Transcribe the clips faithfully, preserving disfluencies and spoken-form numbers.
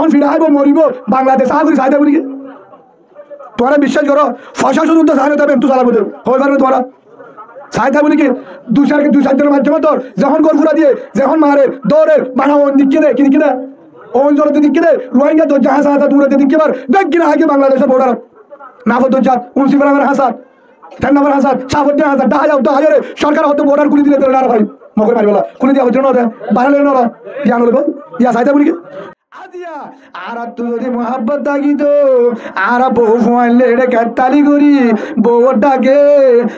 Ehón fiçá háibo, moribo, Bangladec saá gorí saái táibo né ki? Tuáñra biccác goró, focácon uddá saái no táibo, entú salaibo de. Hoi faribo tuáñra? Saái táibo né ki? Dui sair, dui sair zonor maijjé mator, zehón gór fura diyé, zehón marer, dórer, bana oin dikké de, ki dikké de? Oin zolede dikké de, Ruáingga doijja háñsa háñsa duraide dikké bar, beggín aigiyé Bangladecor bordarot. Nafor doijja, Unsifara háñsat, Ten Nambor háñsat, Safoddi háñsat, dháiya, dháiyare, sorkare hoódde bordar kúli dile dile nara fari. Mogore maribálla. Kúli diya hoódde no de, bairale no de. Yián óibo, yián saái táibo né ki? Aziya, añárattú zodi muhábbot tákito, añára bou fuain loi eçé kettali gorí, bouwor dhake,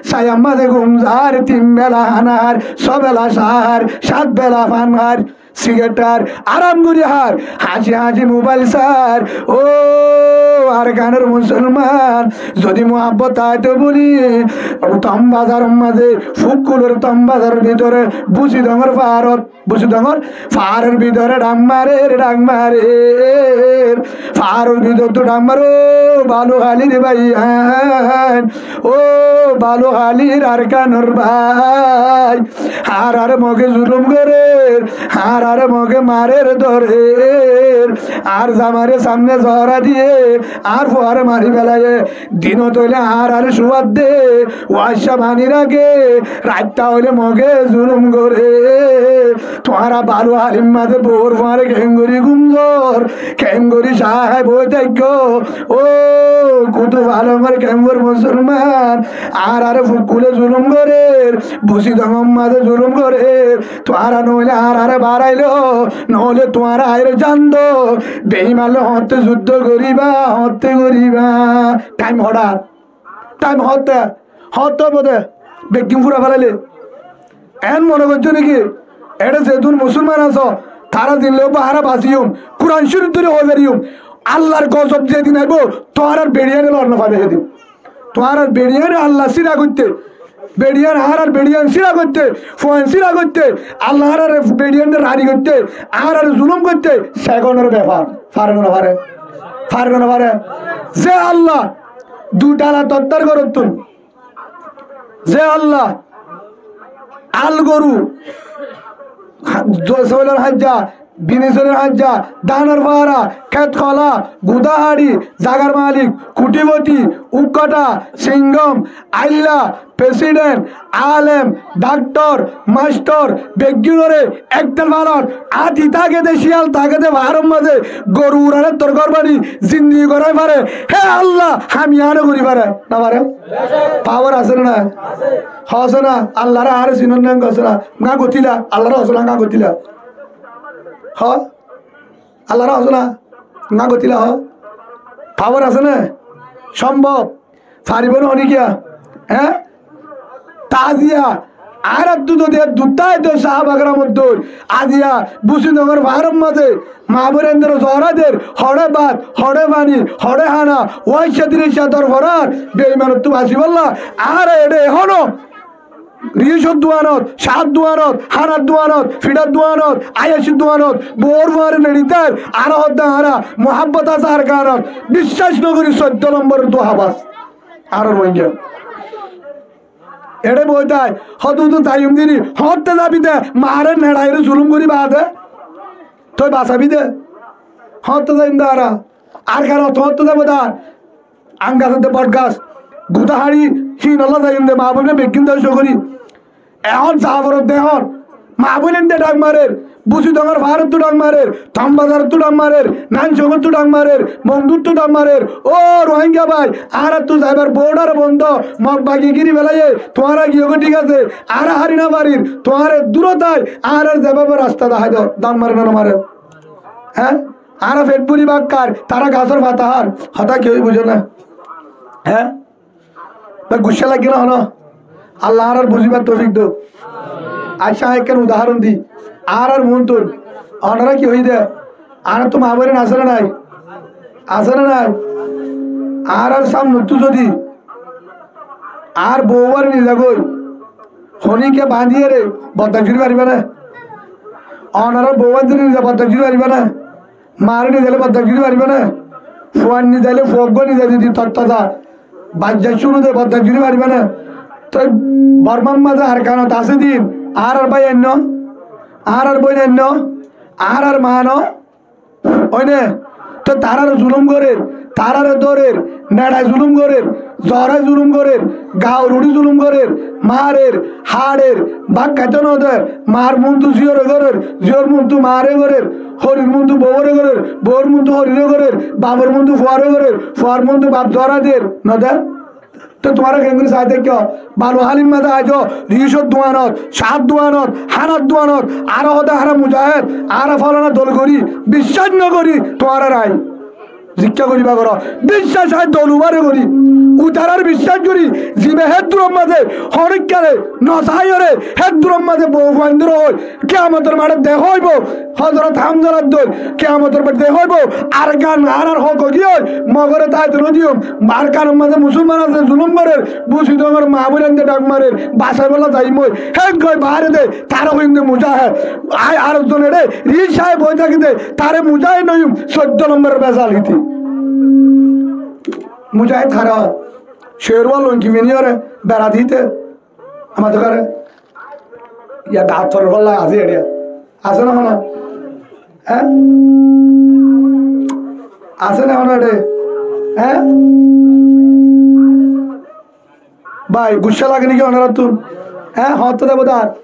saiyar mazé gúm zar, tin bela hána hár, só bela cá hár, sát bela fán hár, sigaret hár, aram gorí hár, háñsi háñsi mobail sar. Ó Arkanor musolman, zodi muhábbot táito buli, tom bazaror mazé, fúkkulor tom bazaror bútore, Busidongor faárot, Busidongor faáror bútore dhak marer, dhak marer. Faáror bútottu dhak marer, ó Baluhálir báiyain, ó Baluhálir Arkanor bái. Añárare Moge zulum gorer, añárare Moge marer, dórer, añár zamare samne zora diye, añár fuare mari félaiye. Dinot óile añárare cúwadde, waiccá bani raké, raitta óile Moge zulum gore. Tuáñra Baluhálir mazé bouwor fuare keéngorí gúm zor, keéngorí cá hái boi táikko. Ó Kutuf Alomor kempor musolman, añárare fúkkule zulum gorer, Busidongor mazé zulum gorer. Tuáñra noóile añárare barailo, noóile tuáñra añáre zan do. Beiman loi hoñtte zuddó goríba, hoñtte goríba. Thaim hoçé? Thaim hoñtte? Hoñtte óibo de? Beggín fúrai félaile. Eén mone goijjó né ki? Eçé zedún musolman asó, tará zin loi óibo añára basiyum. Kuran Córif dóri hoi fariyum. Allar gozob zedin aibó, tuáñrar beçiyaine lor no faibo hedin. Tuáñrar beçiyaine Alla síra goitté, beçiyain, añárar beçiyain síra goitté, fuain síra goitté, Alla añárar beçiyaine rari goitté, añárar zulum goitté, segonor befar. Fare né no fare? Fare né no fare? Ze Alla dui dhala toddar gorottún, ze Alla al goru, ha-, do-, soilor haijja, bini soilor haijja, dánor fara, khet kola, guda haçi, zagar malik, kuthipoti, ukkata, singom, ailla, president, alem, daktor, mastor, beggúnore ek dal falot, ati tákede, ciyal tákede, faáror mazé goru urare torkor bani zindigi gorai fare, hé Alla, ham yiáno gorí fare, no fare? Pawar asé né nai? Hoó só na, Allare añáre sinón né, hoó só na, ná gotíla, Allare hoó só na, ná gotíla. Hoó, Allare hoó só na, ná gotíla, hoó. Pawar asé né? Sombob. Faribó né honikka? Eé? Te aziya añárattú zodi e duttá aito sahaba keramor dóil, aziya Busidongor faáror mazé maa boinaindóre zora der, hoçé bát, hoçé faní, hoçé hána, waiccá direccá dorforar, beimanottú basibálla, añára eçé ehóno ricór duanot, cáar duanot, hánar duanot, fiçár duanot, aiyacir duanot, bouwor fuare neçitar, añára hoddé añára muhábbot asé Arkanot, biccác no gorí soiddó lombor duha bas. Añára Ruáingga. Eçé boi tái, hoddúr zaiyum deri, hoñtte zabi de, maáre neçaire zulum gorí baade. Toi basabi de. Hoñtte zaiyum de añára. Arkanot hoñtte zaibo de añár. Am gas edde bot gas. Guda haçi, híinolla zaiyum de, maa boin beggín dóngco gorí. Ehón Zaforot de ehón. Maa boin ende dhak marer. Busidongor faárottú dhak marer, Tom Bazarottú dhak marer, Nain Songottú dhak marer, Mongduttú dhak marer. Ó Ruáingga bái, añárattú zaibar bordar bondó, Mog bagi gíri félaiye, tuáñra giyógoi thík asé, añára hári no farir, tuáñra dúrot ai, añárar zebábe rasta dahái do, dhak marer né no marer? Hé? Añára fet búri bát hár, tará gasór fata hár, hotá kiyói buzó na? Hé? Bái, guccá lage né hono? Allah añárar buzíbar toufik douk. Accá, añí ekkán udahoron di. Añárar muúntu, onora ki hoiyé dé? Añárattú maa boin asé né nai? Asé né nai? Añárar sámnottú zodi añár bouware nizagói, honíkka bañdíyore bodnam gorí faribá né? Onorar bouware zodi niza bodnam gorí faribá né? Maáre nizaile bodnam gorí faribá né? Fuain nizaile fuaggúa nizai zodi tottaza baijja cúru de bodnam gorí faribá né? Toi Bormár mazé Arkanot asé din, añárar bái ainno, añárar bóin ainno, añárar maa no, óine, Taráre zulum gorér, taráre dórer, neçai zulum gorér, zorai zulum gorér, gaur uçí zulum gorér, marer, haçer, bák háito no der, mar muntu zíore gorér, zíor muntu mare gorér, horir muntu bouwore gorér, bouwor muntu horire gorér, bafor muntu fuare gorér, fuar muntu baf zora der, no der? Te tuáñra keéngori sai táikko, balu hálir mazé aijjó, ricór duanot, cát duanot, hánar duanot, añára hoóde añára mujahéd, añára fólana dol gorí, biccác no gorí, tuáñra rai. Zikká goríba goró, biccác añí dol ubáre gorí, utarar biccác gorí, zibe hé duror mazé, honíkkare, no saiyóre, hé duror mazé bou fuaindóre hoói, kiyamotor maçe dehá óibo, Hozorot Hamzar dóilla, kiyamotor maçe dehá óibo, Arkan añárar hók giyói, Mogore táito no diyum, Arkanor mazé musolman asé zulum gorér, Busidongor maa boinainde dhak marer, basaibálla zaiyum ói, héen hoi baáre de, taré hoiyum de mujahéd, añí ar zon eçé, ri saábe boi táki de, taré mujahéd no hoiyum, soiddó lombor besal híte. Mujahéd hará, céruwa longi finíyore, bera dite, Amar dókare, ya daat forer falla asé eçé. Asé né hono? Hé? Asé né hono eçé? Hé? Bái, guccá lage niki onorattún? Hé? Hoóñtte debo dar?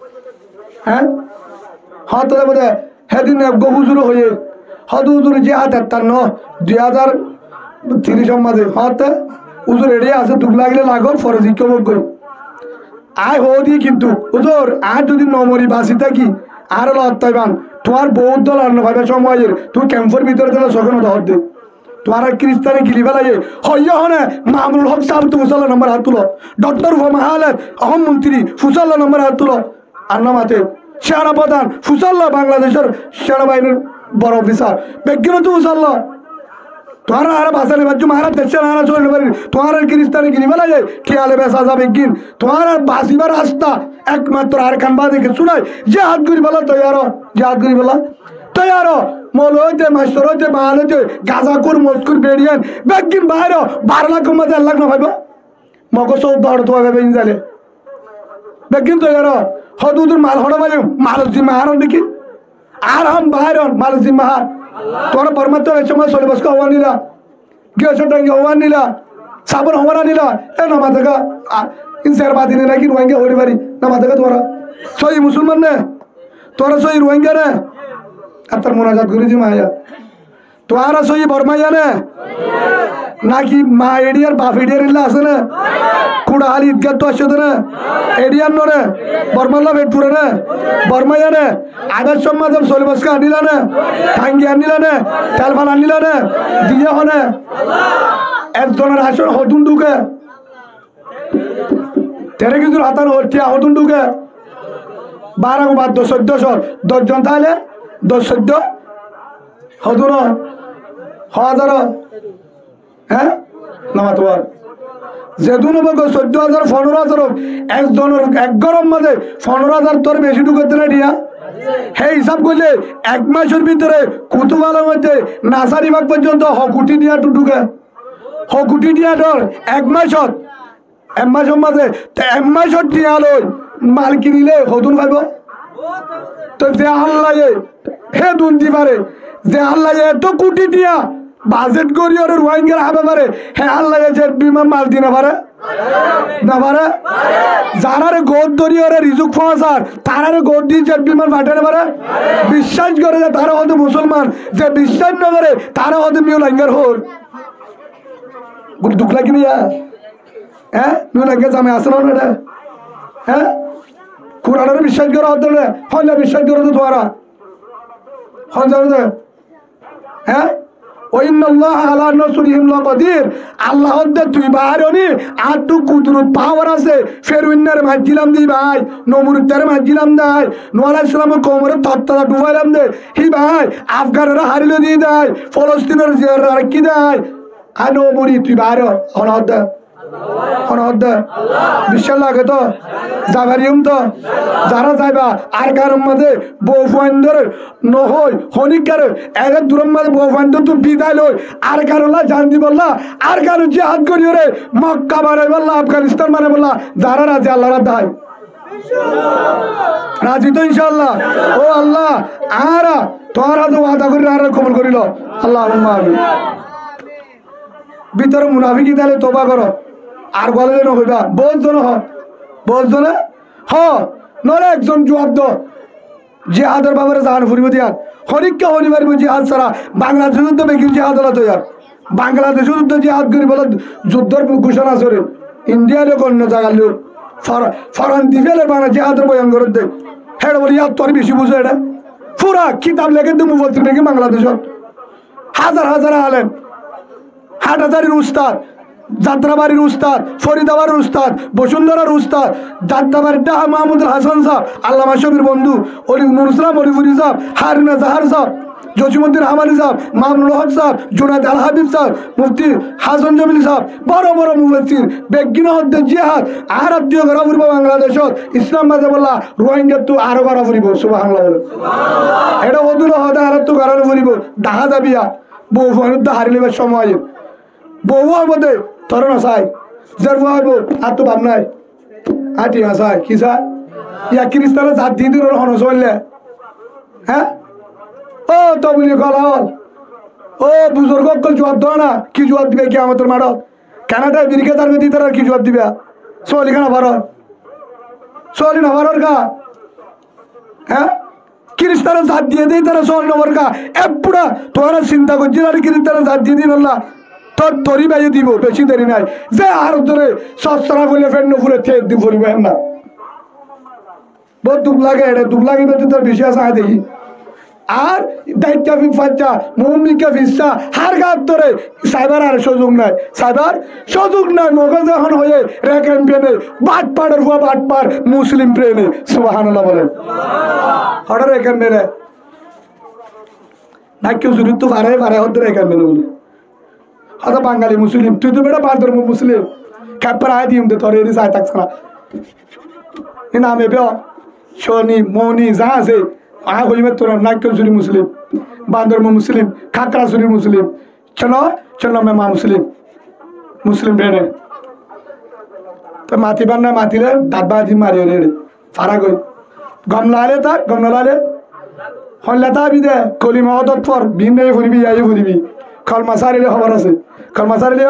Hé? Hoóñtte debo de? Hédin eggúa huzure hoiyé, hoóde huzur jihad ettar no, dui házar tiríc or mazé, hoóñtte huzur eçé asé, duk lagile lagók, fore zikká ók goi. Añí hoóde kintu, huzur, añí zodi no mori basi táki, añáre loi táiban, tuáñr bout dólar no faiba cómoi aiyér, tuñí kemfor bútore táile sóke no dehó de. Tuáñrar kiristani gili félaiyé, hoiyé hone, Mamunul Hók sáb, tuñí fusalla nombor hát tulo. Dhoktor Rufa Mahalet, ehón montiri, fusalla nombor hát tulo. Ar no mate, Sena Prodán, fusalla Bangladecór Sena Bahinir boro ofisar. Beggúnottú fusalla. Tuáñra añáre basai no faijjó, añára decán añára sóri no farir. Tuáñrar kiristani gili félaiyé, kiyale besa za beggín. Tuáñrar basibar rasta ekmatro Arkan bade kessú nai. Jihad goríbolla toiyar ó, jihad goríbolla toiyar ó. Mouloi óite, mastor óite, baal óite, gazakur, moskur, beriyan, beggín baáir ó, baró lak or mazé ek lak no faibo. Mogor sóut baro tuwa bebe inzale. Beggín toiyar ó, hoóde huzur mal hoçé faiyum, malor zimma añárar niki? Añára ham baáir ó, malor zimma añárar. Tuáñra Bormattú ecó mal soli boska howar nila, giyósor dhangi howar nila, sabon howar nila, e no matáka, a, in ser badine naki Ruáinga hori fari, no matáka tuáñra. Sóiyi musolman né? Tuáñra sóiyi Ruáinga né? Attar munajat gorí dim aiya. Tuáñra sóiyi Bormaiya né? Naki maa Ediyar, baf Ediyar illa asé né? Kuçahali idgattú aiccó de né? Ediyar no né? Bormalla feth fure né? Bormaiya né? Abar somma de soli boska anila né? Tangi anila né? Telfal anila né? Diye hone? Ekzonor asón hodún dhuke? Tere kissú hotá no hoiye, tiya hodún dhuke? Baro gubá doc, soiddó cót, doc zon táile doc soiddó hodún ó? Hó házar ó? Hé? No mato ar. Zedún óibo goi soiddó házar, fonóro házar ók, ekzonor ek góror mazé fonóro házar tor beci dhuke de né tiya? Hé hísab goille ek macor bútore Kutuf Alom óite Nasari Bag foijjonto ho kuthi tiya dhuke. Ho kuthi tiya dhor ek macot, ek macor mazé, te ek macor tiya loi mal kinile hodún faibo? Te ze Allaye hédun di fare, ze Allaye eto kuthi tiya bajet gorí ore Ruáingar hábai fare, hé Allaye jet biman mal di no fare? No fare? Zarare goót dóri ore rizuk foóñsar, tarare goót di jet biman fathai no fare? Biccác gore ze tara hoóde musolman, ze biccác no gore tara hoóde Miyo Laingar hór. Gur duk lagi niya? Hé? Nuna ke zame asé no na re? Hé? Kuranore biccác goro hoddole, hoilla biccác goro de tuára? Hon zano de? Hé? Wa inna Allaha ala nasrihim laqadir. Allah hodde tui baironi, addu kudurut power asé, Feruinnare majjilam de bái, Nomrudare majjilam de, Nuh alayhis salamor koumore tottala dubailam de, hi bái, Afganore harilo di de, Folostinore ziyar rakki de, Añí no mori, tui baáir ó, hone hoódde? Hone hoódde? Biccác lage to? Zai fariyum to? Zará zaiba, Arkanor mazé bou fuaindóre no hoi, honíkkare, ek duror mazé bou fuaindóttu bidai loi, Arkanolla zan dibolla, Arkanot jihad goríyore, Mokka banaibálla, Afganistán banaibálla, zará razi Allar adde hái. Razi to incállah? Ó Allah, añára Tuáñra ze wada gorí, añára kobul gorí lo. Allahumma amin. Bútore munafiki táile toba goró. Ar gole no hoiba. Bout zone hoó. Bout zone hoó. Noóile ekzon juab do. Jihador bafare zan foribo de yián. Honikka honi faribo jihad sára? Bangladecót to beggín jihad ola toiyar. Bangladecót to jihad goribolla juddor gucona asé re. Indiya loi onno zaga loi. Far-, foran di féler bana jihador boyan gorer de. Héçe bóle yar tóre beci buzé éçe. Fura kitab lekér de mufassir beggín Bangladecót. Házar házar alem. Hathazharir ustad, Jatrabarir ustad, Foridabadir ustad, Bosundhorar ustad, Jatrabadir Dháha Mahmudul Hasan sáb, Allama Cóbir bondú, Oli Nurul Islam Olipuri sáb, Harun Azhar sáb, Josimuddin Hamali sáb, Mamunul Hók sáb, Junaid Al Habib sáb, Mufti Hasan Jamil sáb, boro boro mufassir, beggíne hoódde jihad añárattú gorá foribó Bangladecót, Islam mazhabolla Ruáingattú aró gorá foribó. Subhanallah bole. Eçé hodún hoóde añárattú gorá no foribó, dahá zabiya. Bou fuain uddá hári loibar cómoi aiyér. Bou óibo de, toré no sai. Zer fua óibo, añáttu baf nái. Añí thík asé, ki sai? Yá Kiristane zat diyé de, honó sóoille? Há? Ó, tobili kolaol. Ó, buzurg ókkol, juab do na. Ki juab diba kiyamotor maçot? Kanada, Amerika zargói de, ítara ki juab diba? Sóoli kiyá no farór? Sóoli no farór kiyá? Há? Kiristane zat diyé de, ítara sóoli no farór kiyá? Ek fura tuáñra sinta goijjó né, Kiristane zat diyé de ínalla? Tor tori baiye dibo, beci deri nai. Ze ar dore sostora goille fen no fure, te di foribo hénna. Bout duk lage, eçe duk lage, beci tor beci asé, añí deki. Ar daikka fi-, facca, mumin ka fissa, har gat dore, saibar ar suzuk nai. Saibar suzuk nai, mogoze ehón hoiye, Rakhine Pune, batparer fua batpar, Muslim Pune. Subhanallah bolen. Hoçé Rakhine Pune? Nákko surittú fare, fare hoddúr Rakhine Pune bole. Hoto Bangali Muslim, tui to beça bandor mu-, Muslim. Keppar añí diyum de tore, eri sai tak sara. E name beo, Coni, Moni, za asé. Añí hoiyum e tora Nákko suri Muslim, bandor mu Muslim, Kakra suri Muslim. Cóno, cóno mema Muslim. Muslim rene. To matibar na matile, dat bazi mari ore re. Fara goi. Gom lale ta, gom no lale. Hoilla ta bide, kolima odot for, bin nei foribi, yai foribi. Kolma sarile hóbor asé. Kolma sarile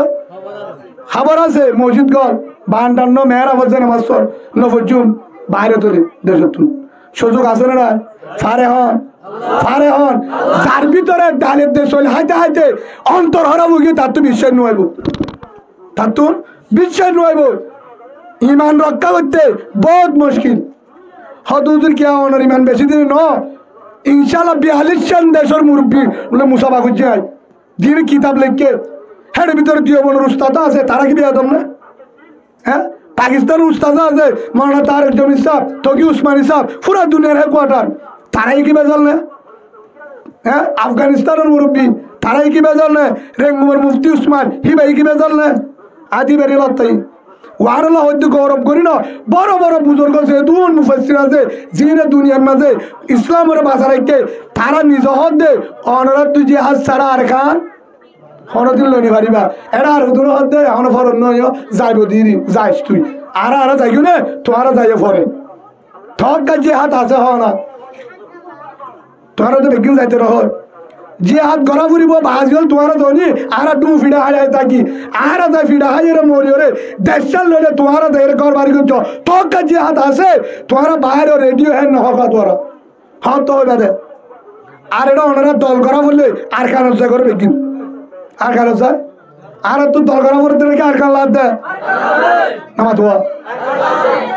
hóbor asé, mosjid gol. Bandan no mera fojje namaz for. No fojjum, baire tole, decottun. Suzuk asé né nai? Fare hon, fare hon. Zar bútore dalir de sóil háite háite ontor hóraf ói giyé, tattú biccác no óibo. Tattú biccác no óibo. Iman rokká goitté bout muckil. Hoó de huzur, kiyá onor iman beci din no? Incállah biyallic cán decor murubbi loi musafa goijjé añí. Dine kitab leikké. Hér bútore Diyobondor ustad asé, tará ki beyadob né? Há? Pakistanor ustad asé, Maulana Tarek Jamil sáb, Toki Usmani sáb, fura duniyar headquarter. Tará ki bezal né? Há? Afganistanor murubbi, tará ki bezal né? Rengumor mufti Usman, híba ki bezal né? Adi beri lottai. Uánolla hoiddé gourob gorí no, boro boro buzurgo zedún mufassir asé, zine duniyar mazé Islamore basai raikké, tará nize hoiddé, onorattú jihad sára Arkan honodin loi no fariba. Eçé ar hodún hoó de, ehóno foron no óiyo, zaibo diri, zais tui. Añára, añára zaiyum né, tuáñra zaiyo fore. Tuáñra jihad asé hoó na. Tuáñra to beggín zaito no hoó. Jihad gorá foribo, bazi ókkol tuáñra zoni, añára dhu fiça hái hái táki. Añára zai fiça háiyore moriyore, deccal loile tuáñra zaiyore gór bari goijjo. Tuáñra jihad asé, tuáñra baáre rediyo hén no hoó tuáñra. Hoó to hoiba de. Ar eçé onora dol gorá foille Arkanot zai goró beggín. Arkanot zai. Añárattú dol gorá foredde náki Arkan laadde? Namatuwa.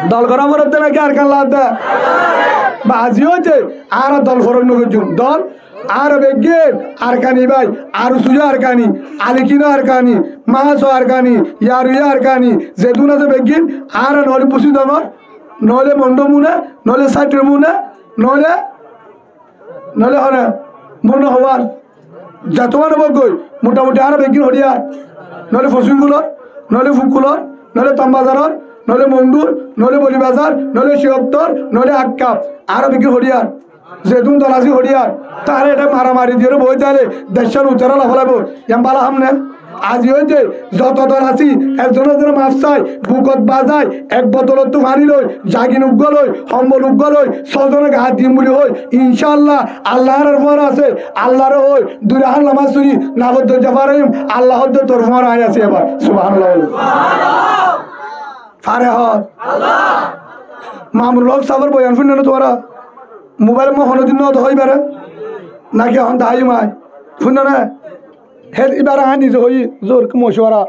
Dol gorá foredde náki Arkan laadde? Bazi óite añára dol foron no goijjum. Dol añára beggín Arkani bái, Arusuyo Arkani, Alikino Arkani, Mahaso Arkani, Yaruyo Arkani, zedún asé beggín, añára noóile Busidongor, noóile Mondo Muna, noóile Saitro Muna, noóile, noóile hone, Muna Howal. Zetuwán óibo goi, mutamuti añára beggín Horiyar. Noóile Fosingulor, noóile Fukkulor, noóile Tombazaror, noóile Mondur, noóile Bolibazar, noóile Ciyottor, noóile Akkaf. Añára beggín Horiyar. Zedún dol así Horiyar. Tará eçé maramari diyore boói táile deccán utára lafalaibo. Yián bála ham né? Aijja óiye de zoto dol así, ekzone ekzonor maf sai, bukot bazai, ek botolottú faní loi, zagin uggúa loi, hombol uggúa loi, sózone gaa diyum buli hoi, incáallah, Allah añárar fúañra asé, Allahr hoi, dui rakát nomás fori, nafot dóijja faraiyum, Allah hoó de tor fúañra aññí así ebar. Subhánallah bolo. Fare hoó. Mamunul Hok sáfor boyan fúinno né tuáñra? Mobáilor mazé honódin no dehó ibáre? Náki ehón deháiyum aññí? Fúinno né? Hé ibáre aññí nize hoiyí, zor ki mocuwara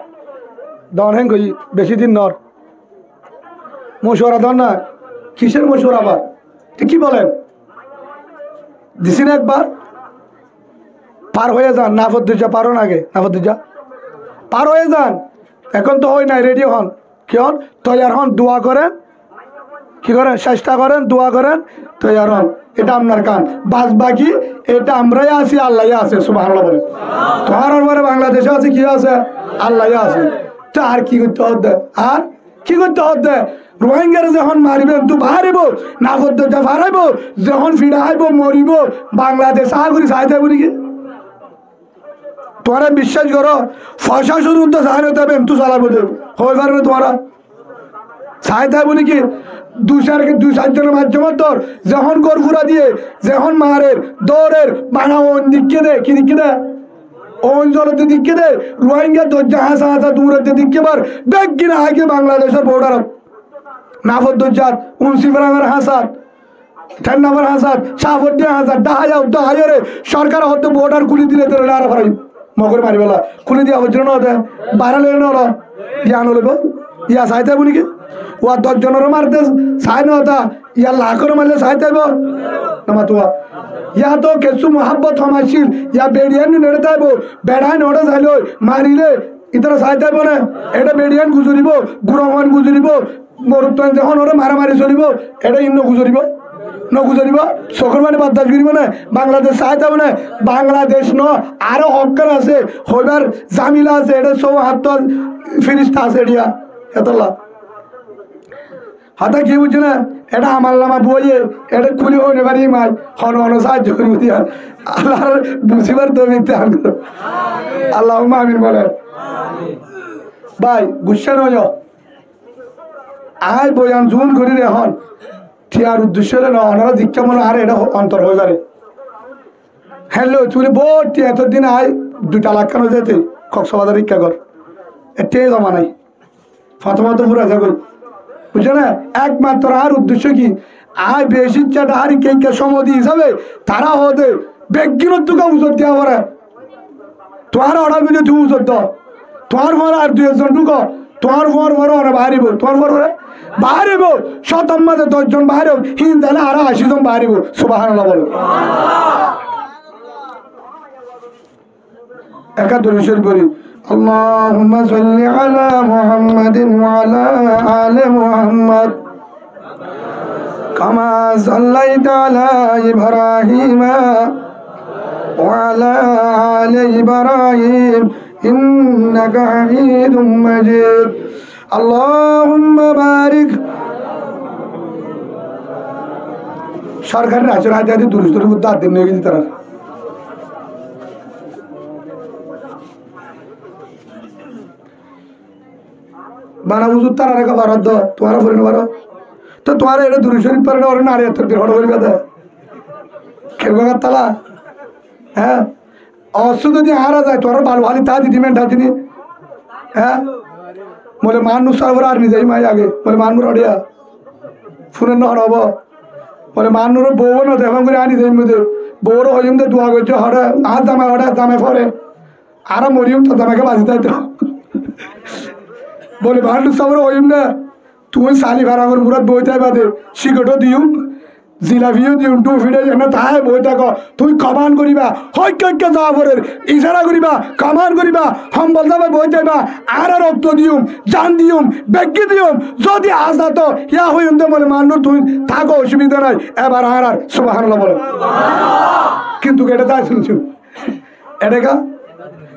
don héng hoiyí, beci din nor. Mocuwara don na, kicór mocuwara abar? Te ki bolen? Disi na ekbar? Far óiye zan, nafot dóijja far on age, nafot dóijja. Far óiye zan, ehón to hoi nai, redi hon. Kiyón? Toiyar hon, dua goren. Ki goren? Cesta goren, dua goren, toiyar hon. Ita afnar kam. Bad baki, ita amra así, Allah asé. Subhánallah bole. Tuáñrar uore Bangladec asé, ki asé? Allah asé. Te ar ki goitte hoó de? Ar ki goitte hoó de? Ruáinggare zehón maribo, entú baáribo, nafot dóijja faraibo, zehón fiçaibo, moribo, Bangladec saá gorí sai táibo né ki? Tuáñra biccác goró, focacon uddá sai no táibo, entú solaibo de. Hoi faro né tuáñra? Sai táibo né ki? Dui sair, dui sair zonor maijjé motor, zehón gór fura diye, zehón marer, dórer, bana oin dikké de, ki dikké de? Oin zolodde dikké de, Ruáingga dóijja hañsa hañsa duñredde dikké bar, beggín aigiyé Bangladecor bordarot. Nafot dóijjat, Unsifrangor hañsat, Thennafor hañsat, Cafoddi hañsat, Dahaya, Dahayore, sorkare hoó de bordar kúli dile dile ara farai. Mogor mari bela. Kúli diya foijjé no de, baire loile no lo. Yián no loibo. Yián sai táibo né ki? Uá doc zonore marde sai no ta, yián lakore marile sai táibo? No matuwa. Yián to kessú muhabbot hom accíl, yián beçiyain neçe táibo, beçain neçe sailoi, marile, ítara sai táibo né? Eçe beçiyain guzoribo, gurafuain guzoribo, morotfuain zehón ore maramari solibo, eçe ín no guzoribo? No guzoribo? Sokor faní bordac goribo né? Bangladec sai táibo né? Bangladec no, aró hók asé, hoibar zamila asé, eçe só háttol firista asé eçiya. Etolla. Hotá ki buijjó né? Eçé amolnama boiye, eçé kúli hoi no fari mai, hono hono saájjo goribo diya. Allahr buzibar toufik dan goro. Allahumma amin bole. Bái, guccá no óiyo. Añí boyan zuún gorír ehón, tiyar uddecco loi no, onora zikká mone añáre eçé ontor hoi fare. Hélle tui bout tiya, etóddin añí dui talak kán ói zaite, Koksbazar ikká gor. Ettú zoma nai. Fáñto fáñto fura zagói. Buijjó né? Ekmatro añár uddecco ki? Añí beci icca dhahár ikká ikká comodi hísabe tará hoó de beggúnottú ká uzor diya fore. Tuáñr oçar bútore tuñí uzor do. Tuáñr fore ar dui ekzon dhúko. Tuáñr fore fore ore baáribo. Tuáñr fore fore baáribo. Cótor mazé doc zon baáribo. Hín zaile aró ací zon baáribo. Subhánallah bolo. Ekká durud corif fori. اللهم صل على محمد وعلى آل محمد كما صليت على إبراهيم وعلى آل إبراهيم إنك حميد مجيد. اللهم بارك. Sorkare raite raite durud corif fori de, din ói giyé de tarár. Bana uzur tarare ka faro do, tuáñra fori no faro. To tuáñra eçé durud corif fori no faro, nare eto bir hono foriba de. Kerba gattala? Há? Osu zodi añára zai, tuáñra bal wali ta didi men ta didi. Há? Mole mannu sarwar ar nizai mai age. Mole mannu rodiya. Fune no hono bo. Mole mannu ro bou no defan gori ani zai mude. Bou ro hoyum de dua gojjo hore. Ar zamai hore, zamai fore. Añára moriyum to zamai ke bazi tai to. Bole mannu sarwar hoyum de. Tui sali farangor murat boi taiba de. Sigoto diyum. Zilafiyo diyum, dhufi de, ene taái boi táko, tui koman goriba, hoikka hoikka za forer, isara goriba, koman goriba, hombol zabai boi táiba, añára rokto diyum, zan diyum, beggí diyum, zodi azato, ya hoiyum de mole mannu tui táko, osubida nai, ebar añárar, subhanallah bolo. Kintu eçe tai sunsun. Eçe ka?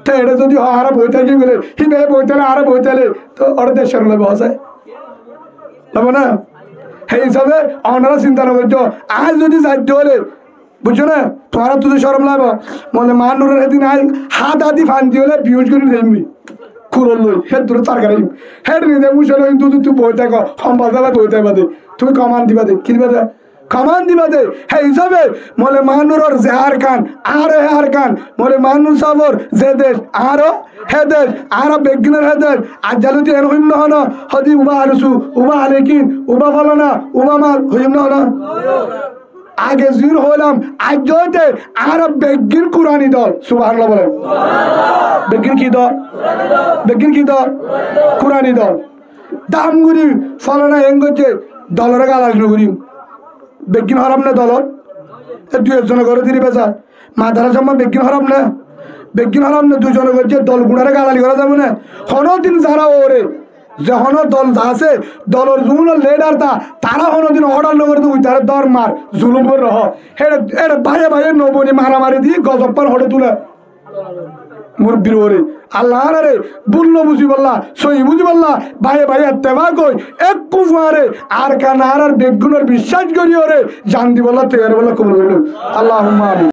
Te eçe zodi hó, añára boi táki bole, híba boi táile, añára boi táile, to ore decor loibo hosé. Loibo na? Hé hísabe onora sinta no goijjo. Añí zodi zaito óile, buijjo na? Tuáñrattú to corom laibo. Mone manuror edin añí hádadi fandi óile biyuc gori zaimmi. Kurol loi, hédduré targaraiyum. Hér nize ucá loi dúduttu boi táko, hom bazaba boi táiba de. Tuñí koman diba de, ki diba de? Koman diba de. Hé hísabe Mole Manúror ze Arkan, añáro hé Arkan, Mole Manúr sáfor ze dec, añáro hé dec, añára beggúnor hé dec. Aijja lóti en hoiyum no hono, hodi uba Alsu, uba Alekin, uba Folana, uba Mar, hoiyum no hono. Age ziín hoilam, aijja óite añára beggín Kurani dol. Subhanallah bole. Beggín ki dol? Beggín ki dol? Kurani dol. Dam gori folana en goijje, dolore galali no gorim. Beggín horam né dolor? E dui ekzone gore diri besa. Madarasar mazé beggín horam né? Beggín horam né? Duizone goijje dol guñáre galali gora zaibo né? Honodin zara ore ze honó dol asé, dolor zuúnor lidar ta, tará honódin órdar no goré de, ítare dór mar, zulum gorí no. Héçe, héçe báiye báiye no boni maramari di gozob fán hoçé tulé. Murubbir uore. Allah añáráre bul no buzibólla, sóiyi buzibólla, báiye báiye ettefak ói, ekku fuañre Arkan añárar beggúnor biccác gorí uore, jan dibólla toiyar óibolla kobul gorí lou. Allahumma amin.